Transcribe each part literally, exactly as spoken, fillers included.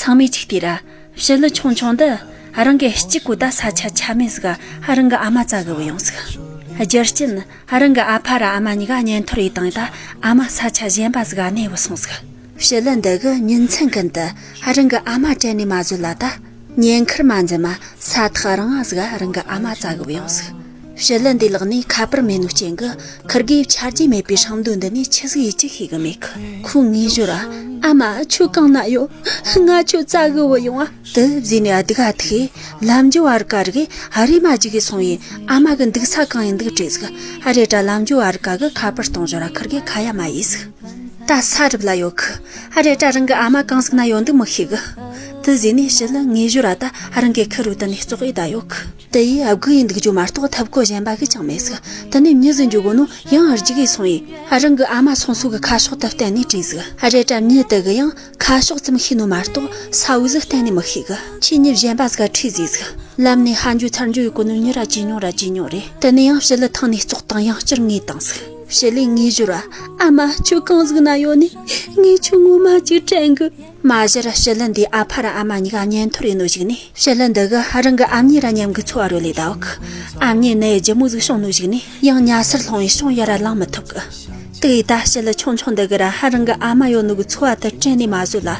ཚང་མས་ཅིག་ལྟོས་ར། ཞི་ལི་ཆུང་ཆུང་འདི་རང་གི་གཅིག་གོ་ད་ས་ཆ་ཆ་མེད་ཟིག་རང་གི་ཨ་མ་བཙལ་གི་བུད་ཡོང་ཟིག་རྒྱུ་རྐྱེན་རང་གི་ཨ་ཕ་ར་ཨ་མ་གཉིས་ཀ་གཉེན་ཐོར་ཡེ་བཏང་ཡེ་ད་ཨ་མ་ས་ཆ་གཞན་པ་ཟིག་ག་གནས་བུད་སོང་ཟིག་ཞི་ལི་འདི་གི་ཉིན་མཚན་ཀུན་ཏུ་རང་གི་ཨ་མ་དྲན་ནས་མ་བཟོད་ལ་ད། ཉེན་ཁར་མ་འཛེམ་མ་ས་ཐག་རིང་ང་ཟིག་རང་གི་ཨ་མ་བཙལ་གི་བུད་ཡོང་ཟིག་ཞི་ལི་འདིའི་ལག་ནས་ཁ་པར་མེད་ནོ་རྐྱེན་གིས་ཁིར་གེ་ཆ་རྒྱུས་མེད་པའི་ཧྲང་མདོ་འདི་ནས་ཆི་ཟིག་ཡེད་རྒྱུ་ཤེས་གི་མེད་གི་ཁོས་ངེས་ཤོར་ར། ཨ་མ་ཁྱོད་གང་ན་ཡོད། ང་ཁྱོད་བཙལ་གི་བུད་ཡོང་ང་། དེ་ཟེར་ནས་སྡུག་ག་ཐུག་ལམ་འགྱོ་བར་ག་རེ་གི་ཨ་རེ་མ་ཅིག་གི་སོང་ཡེ་ཨ་མ་གི་འདུག་ས་གང་ཡིན་འདུག་དྲིས་ཟིག་ཨ་རེ་དྲ་ལམ་འགྱོ་བར་ག་གི་ཁ་པར་གཏོང་ཞོར་ར་ཁིར་གེ་ཁ་ཡ་མ་ཡེ་ཟིག་ད་ས་རུབ་ལ་ཡོད་གི་ཨ་རེ་དྲ་རང་གི་ཨ་མ་གང་ཟིག་ན་ཡོད་འདུག་མི་ཤེས་གི་དེ་ཟེར་ནས་ཞི་ལི་ངེས་ཤོར་ར་ད་རང་གི་ཁུར་རུ་དེ་ནས་ཙོག་ཡེ་ད་ཡོད་གི་དེ་ཡིས་ཨབ་གི་ཡིན་འདུག་རྒྱུ་མ་གཏོགས་ཐབས་བཀོད་གཞན་པ་གི་ཅང་མེད་ཟིག་དེ་ནས་མྱི་ཟིག་འགྱོ་གོ་ནོ་ཡང་ཨར་ཇི་གི་སོང་ཡེ་ཨ་རང་གི་ཨ་མ་སོང་སོ་གི་ཁ་ཕྱོགས་དེ་བསྟན་ནས་དྲིས་ཟིག་ཨ་རེ་དྲ་མྱི་དེ་གི་ཡང་ཁ་ཕྱོགས་ཙམ་ཤེས་ནོ་མ་གཏོགས་ས་བོ་ཟིག་གཏན་ནས་མི་ཤེས་གི་ཁྱེད་མྱི་གཞན་པ་ཟིག་ག་ཁྲིད་ཟེ་ཟིག་ལམ་ནས་ཧ་འགྱོ་ཚར་འགྱོ་ཡེ་གོ་ནོ་མྱི་ར་ཇེ་ཉུང་ར་ཇེ་ཉུང་རེད། དེ་ནས་ཡང་ཞི་ལི་ཐང་ནས་ཙོག་དང་ཡང་བསྐྱར་ངེས་བཏང་ཟིག་ཞི་ལི་ངེས་ཤོར་ར། ཨ་མ་ཁྱོད་གང་ཟིག་ན་ཡོད་ནི། ངས་ཁྱོད་ངོ་མ་ཅིག་དྲན་གི་མ་གཞི་ར་ཞི་ལི་འདིའི་ཨ་ཕ་ར་ཨ་མ་གཉིས་ཀ་གཉེན་ཐོར་ཡེ་ནོ་ཞིག་ནི། ཞི་ལི་འདི་གི་རང་གི་ཨ་མྱེས་ར་མཉམ་གི་འཚོ་བ་རོལ་ལེ་ད་ཡོད་གི་ཨ་མྱེས་ནི་རྒྱུ་མོ་ཟིག་བྱུང་ནོ་ཞིག་ནི། ཡང་ཉལ་སར་ལྷུང་ཡེ་བྱུང་ཡ་ར་ལངས་མི་ཐུབ་གི་དེ་ཡེ་ད་ཞི་ལི་ཆུང་ཆུང་འདི་གི་ར་རང་གི་ཨ་མ་ཡོད་ནོ་གི་འཚོ་བ་དེ་དྲན་ནས་མ་བཟོད་ལ།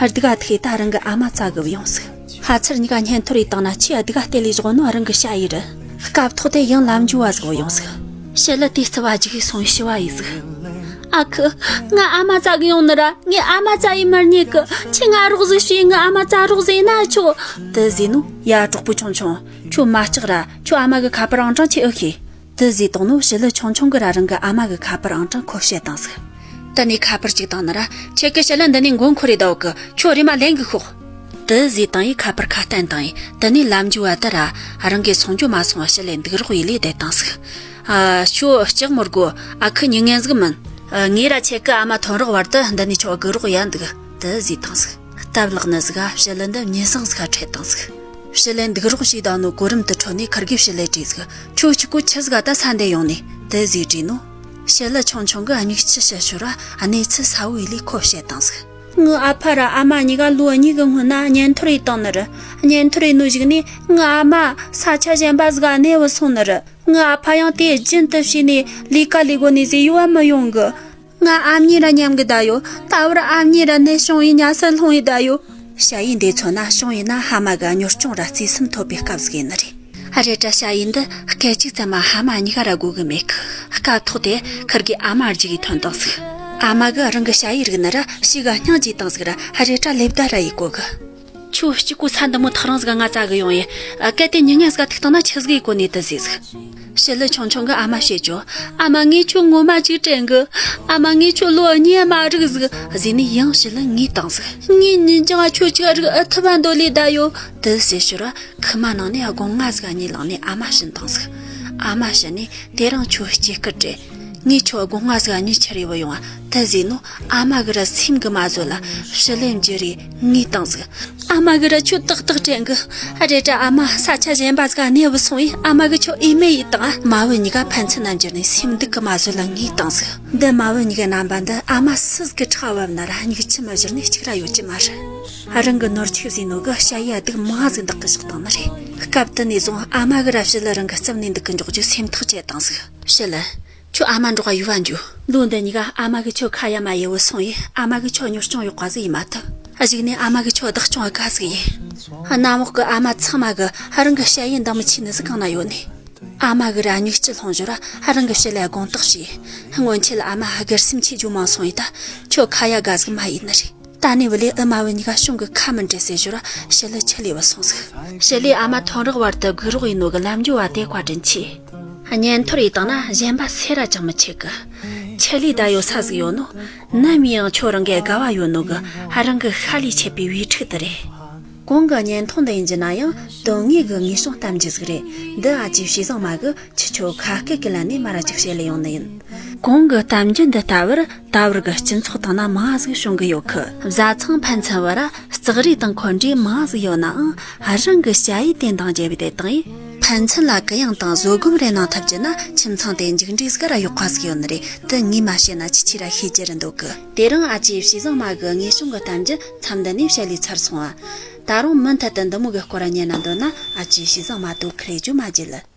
སྡུག་ག་ཐུག་ད་རང་གི་ཨ་མ་བཙལ་གི་བུད་ཡོང་ཟིག་ཕ་ཚུར་གཉིས་ཀ་གཉེན་ཐོར་ཡེ་བཏང་ན་ཆེས་སྡུག་ག་སྟེར་ལེ་བཞག་ནོ་རང་གི་ཞ་ཡི་རེད། སྐབས་ཐོག་དེ་ཡང་ལམ་འགྱོ་བ་ཟིག་བུད་ཡོང་ཟིག་ཞི་ལི་དེ་རྩི་བ་ཅིག་གི་སོང་ཞི་བ་ཡེ་ཟིག་ཨ་ཁུ། ང་ཨ་མ་བཙལ་གི་ཡོང་ནི་ར། ངས་ཨ་མ་བཙལ་ཡེ་མི་རྙེད་གི་ཁྱེད་ང་རོགས་ཟིག་བྱོས། ང་ཨ་མ་བཙལ་རོགས་ཟེར་ན་ཆོག་དེ་ཟེར་ནོ་ཡ་གྲོགས་པོ་ཆུང་ཆུང་། ཁྱོད་མ་སྐྲག་ར། ཁྱོད་ཨ་མ་གི་ཁ་པར་ཨང་གྲངས་ཁྱེད་ཨེ་ཤེས། དེ་ཟེར་བཏང་ནོ་ཞི་ལི་ཆུང་ཆུང་གི་ར་རང་གི་ཨ་མ་གི་ཁ་པར་ཨང་གྲངས་ཁོ་བཤད་བཏང་ཟིག་དེ་ནས་ཁ་པར་གཅིག་བཏང་ནི་ར། ཁྱེད་ཀྱི་ཞི་ལི་འདི་ནས་མགོ་འཁོར་རེ་ད་ཡོད་གི་ཁྱོད་རེམ་མ་ལེན་གི་ཤོག་དེ་ཟེར་བཏང་ཡེ་ཁ་པར་ཁ་བསྟན་བཏང་ཡེ་དེ་ནས་ལམ་འགྱོ་བ་དེ་ར་རང་གི་སོང་རྒྱུ་མ་སོང་བ་ཞི་ལི་འདུག་རོགས་ཡེ་ལེ་བསྡད་བཏང་ཟིག་ཨ་ཁྱོད་ལྕགས་མོ་དགོ་ཨ་ཁུ་མྱི་ངན་ཟིག་མིན། ཨ་ངས་ར་ཁྱེད་ཀྱི་ཨ་མ་ཐོན་རོགས་བར་དུ་འདི་ནས་ཁྱོད་སྒུག་རོགས་ཡ་འདུག་དེ་ཟེར་བཏང་ཟིག་སྟབས་ལེགས་ནི་ཟིག་ག་ཞི་ལི་འདི་མྱི་བཟང་ཟིག་ག་ཁྲིད་བཏང་ཟིག་ཞི་ལི་འདུག་རོགས་བྱས་བཏང་ནོ་གོ་རིམ་དེ་འཕྲོ་ནས་ཁིར་གེ་ཞི་ལི་དྲིས་ཟིག་ཁྱོད་གཅིག་པོ་ཆི་ཟིག་ག་ད་ས་འདི་ཡོང་ནི། དེ་ཟེར་དྲིས་ནོ། ཞི་ལི་ཆུང་ཆུང་གིས་མྱིག་ཆུ་ཤུར་ཤུར་ར་གནས་ཚུལ་གསལ་བོ་ཡེ་ལེ་ཁོ་བཤད་བཏང་ཟིག་ངའི་ཨ་ཕ་ར་ཨ་མ་གཉིས་ཀ་ལོ་གཉིས་ཀྱི་སྔོན་ན་གཉེན་ཐོར་ཡེ་བཏང་ནི་རེད། གཉེན་ཐོར་ཡེ་ནོ་ཞིག་ནས་ངའི་ཨ་མ་ས་ཆ་གཞན་པ་ཟིག་ག་གནས་བུད་སོང་ནི་རེད། ངའི་ཨ་ཕ་ཡང་དེ་རྒྱུན་དུ་བྱས་ནས་ལས་ཀ་ལས་དགོས་ནི་ཟེར་ཡོང་བ་མི་ཡོང་གི་ང་ཨ་མྱེས་ར་མཉམ་གི་བསྡད་ཡོད། ད་བར་ཨ་མྱེས་ར་ནད་བྱུང་ཡེ་ཉལ་སར་ལྷུང་ཡེ་བསྡད་ཡོད། ཞ་ཡི་འདི་མཚོན་ན་བྱུང་ཡེ་ན་ཕ་མ་གི་གཉོར་སྐྱོང་ར་བརྩེ་སེམས་ཐོབ་པའི་སྐབས་ཟིག་ཡིན་ནི་རེད། ཨ་རེ་དྲ་ཞ་ཡི་འདི་སྐད་ཅིག་ཙམ་མ་ཕ་མ་གཉིས་ཀ་ར་དགོས་གི་མེད་གི་སྐབས་ཐོག་དེ་ཁིར་གེ་ཨ་མ་རྒྱུག་གི་ཐོན་བཏང་ཟིག་ཨ་མ་གི་རང་གི་ཞ་ཡི་རིག་ནི་ར་ཞི་ག་སྙིང་རྗེ་བཏང་ཟིག་ར་ཨ་རེ་དྲ་ལེ་བདའ་ར་ཡེ་གོ་གི་ཁྱོད་གཅིག་པོ་ས་འདི་མོ་ཐག་རིང་ཟིག་ག་ང་བཙལ་གི་ཡོང་ཡེ། ཨ་གལ་ཏེ་མྱི་ངན་ཟིག་ག་ཐུག་བཏང་ན་ཆི་ཟིག་ཡེ་གོ་ནི་དེ་ཟེར་ཟིག་ཞི་ལི་ཆུང་ཆུང་གིས་ཨ་མ་བཤད་རྒྱུ། ཨ་མ་ངས་ཁྱོད་ངོ་མ་ཅིག་དྲན་གི་ཨ་མ་ངས་ཁྱོད་ལོ་གཉིས་མ་རིག་ཟིག་ཟེར་ནས་ཡང་ཞི་ལི་ངེས་བཏང་ཟིག་ངས་ཉིན་རྒྱང་ཁྱོད་ཅིག་རིག་ཨེ་ཐུབ་བ་འདོད་ལེ་བསྡད་ཡོད། དེ་ཟེར་ཞོར་ར་ཁུག་མ་ནང་ནས་སྒོ་ང་ཟིག་གཉིད་ལངས་ནས་ཨ་མ་བྱིན་བཏང་ཟིག་ཨ་མ་བྱིན་ནས་དེ་རིང་ཁྱོད་སྐྱེས་སྐར་རེད། ངས་ཁྱོད་སྒོ་ང་ཟིག་གཉིད་ཁྱེར་ཡེ་བུད་ཡོང་བ་དེ་ཟེར་ནོ། ཨ་མ་གི་ར་སེམས་གི་མ་བཟོད་ལ་ཞི་ལི་འཇུ་རེ་ངེས་བཏང་ཟིག་ཨ་མ་གི་ར་ཁྱོད་ཏག་ཏག་དྲན་གི་ཨ་རེ་དྲ་ཨ་མ་ས་ཆ་གཞན་པ་ཟིག་ག་གནས་བུད་སོང་ཡེ་ཨ་མ་གི་ཁྱོད་ཨེ་མེ་ཡེ་བཏང་ཨ། མ་བུ་གཉིས་ཀ་ཕན་ཚུན་ན་འཇུ་ནས་སེམས་སྡུག་གི་མ་བཟོད་ལ་ངེས་བཏང་ཟིག་འདི་མ་བུ་གཉིས་ཀའི་རྣམ་པ་འདི་ཨ་མ་སུ་ཟིག་གི་ཕྲག་བབས་ན་ར་མྱིག་ཆུ་མ་བཞུར་ནས་གཅིག་ར་ཡོད་ཀྱི་མ་རེད། རང་གི་ནོར་ཆུག་ཟེར་ནོ་གི་ཞ་ཡི་སྡུག་མང་ཟིག་འདག་གི་བཞག་བཏང་ནི་རེད། སྐབས་དེ་ནས་བཟུང་ཨ་མ་གི་ར་ཞི་ལི་རང་གི་རྩིབ་ནས་འདུག་གི་འཇོག་རྒྱུ་སེམས་ཐག་བཅད་བཏང་ཟིག་ཞི་ལི། ཁྱོད་ཨ་མ་འགྲོགས་ག་ཡུལ་བ་འགྱོ། ལོ་འདི་གཉིས་ཀ་ཨ་མ་གི་ཁྱོད་ཁ་ཡ་མ་ཡེ་བུད་སོང་ཡེ་ཨ་མ་གི་ཁྱོད་གཉོར་སྐྱོང་ཡོད་ག་ཟིག་ཡེ་མ་ཐུབ། གཞུག་ནས་ཨ་མ་གི་ཁྱོད་བདག་སྐྱོང་ག་ཟིག་ཡེ། གནམ་འོག་གི་ཨ་མ་ཚང་མ་གི་རང་གི་ཞ་ཡི་འདང་མི་ཆེ་ནི་ཟིག་གང་ན་ཡོད་ནི། ཨ་མ་གི་ར་མྱིག་ཆུ་ལྷུང་ཞོར་ར་རང་གི་ཞི་ལི་དགོངས་དག་བྱས། སྔོན་ཆད་ཨ་མ་སྒེར་སེམས་ཆེ་རྒྱུ་མང་སོང་ཡེ་ད་ཁྱོད་ཁ་ཡ་ག་ཟིག་མ་ཡེ་ནི་རེད། ད་ནི་བུ་ལེ་ཨུ་མ་བུ་གཉིས་ཀ་གཞུང་གི་ཁ་མི་འབྲལ་ཟེར་ཞོར་ཞི་ལི་ཆི་ལེ་བུད་སོང་ཟིག་ཞི་ལི་ཨ་མ་ཐོན་རོགས་བར་དུ་སྒུག་རོགས་ཡེ་ནོ་གི་ལམ་འགྱོ་བ་དེ་བཀའ་དྲིན་ཆེ། གཉེན་ཐོར་ཡེ་བཏང་ན་གཞན་པ་སུ་ར་ཅང་མི་ཆེ་གི་ཆི་ལེ་བསྡད་ཡོད་ས་ཟིག་ཡོད་ནོ། ནམ་ཡང་ཁྱོད་རང་གི་དགའ་བ་ཡོད་ནོ་གི་རང་གི་ཤ་ལས་ཆད་པའི་བུ་ཕྲུག་དེ་རེད། གོང་གི་བརྙན་ཐུང་འདི་ཡིན་རྒྱུ་ན་ཡང་དོན་དངོས་ཀྱི་ངེས་བྱུང་གཏམ་རྒྱུད་ཟིག་རེད། འདི་ཨ་ཅེ་ཞེ་བཟང་མ་གི་ཁྱེད་ཆོ་ཁ་སྐད་ཀྱི་ལམ་ནས་མ་ར་ཅིག་བཤད་ལེ་ཡོང་ནི་ཡིན། གོང་གི་གཏམ་རྒྱུད་འདི་ལྟ་བུར་ད་བར་གྱི་སྤྱི་ཚོགས་སྟེང་ན་མང་ཟིག་བྱུང་གི་ཡོད་གི་བཟའ་ཚང་ཕན་ཚུན་བར་ལྕགས་རིགས་དང་འཁོན་འབྲེལ་མང་ཟིག་ཡོད་ནའང་རང་གི་ཞ་ཡི་དེ་འདང་བརྒྱབ་པའི་དེ་དང་ཡིན། ཕན་ཚུན་ལ་གུ་ཡངས་དང་བཟོད་སྒོམ་རེ་གནང་ཐུབ་རྒྱུ་ན་ཁྱིམ་ཚང་དེ་མཇུག་འབྲས་ཟིག་ར་ཡག་པ་ཟིག་ཡོད་ནི་རེད། དེ་ངས་མ་བཤད་ན་ཁྱེད་ཆོས་ར་ཤེས་རྒྱུ་རེད་འདོད་གི། དེ་རིང་ཨ་ཅེ་བྱས་ཙང་མ་གི་དངོས་བྱུང་གི་གཏམ་རྒྱུད་མཚམས་འདི་ནས་བཤད་ལས་ཚར་སོང་ཨ། ད་རུང་མུ་མཐུད་དུ་འདི་མོ་གི་སྐོར་ར་ཉན་ན་འདོད་ན་ཨ་ཅེ་བྱས་ཙང་མ་དོ་ཁུར་རེ་རྒྱུ་མ་བརྗེད་ལ།